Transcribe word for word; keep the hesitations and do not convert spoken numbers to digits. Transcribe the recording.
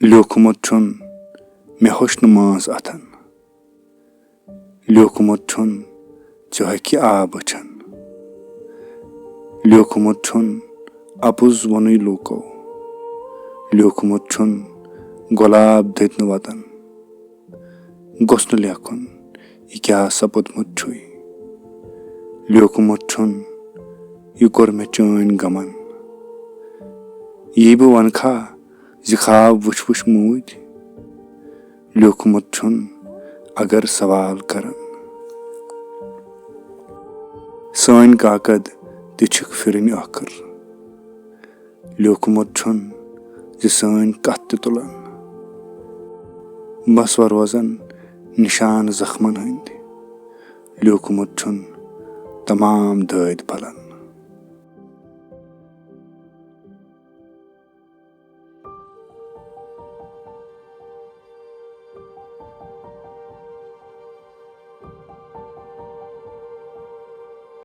لیوکھمُت چھُن مےٚ ہوٚچھ نہٕ مٲنٛز اَتھن۔ لیوکھمُت چھُن ژےٚ ہۄکھِ آب أچھن۔ لیوکھمُت چھُن اَپُز ووٚنُے لوٗکو۔ لیوکھمُت چھُن گۄلاب دٔدۍ نہٕ وَتن۔ گوٚژھ نہٕ لیکھُن یہِ کیٛاہ سپُدمُت چھُے۔ لیوکھمُت چھُن یہِ کوٚر مےٚ چٲنۍ غمن۔ یی بہٕ وَنہٕ کھا زِ خواب وٕچھ وٕچھ موٗدۍ۔ لیوکھمُت چھُن اگر سوال کرن۔ سٲنۍ کاکد تہِ چھِکھ پھِرٕنۍ ٲخٕر۔ لیوکھمُت چھُن زِ سٲنۍ کتھ تہِ تُلن۔ بس وۄنۍ روزن نشان زخمن ہٕنٛدۍ۔ لیوکھمُت چھُن تمام دٲدۍ پلن۔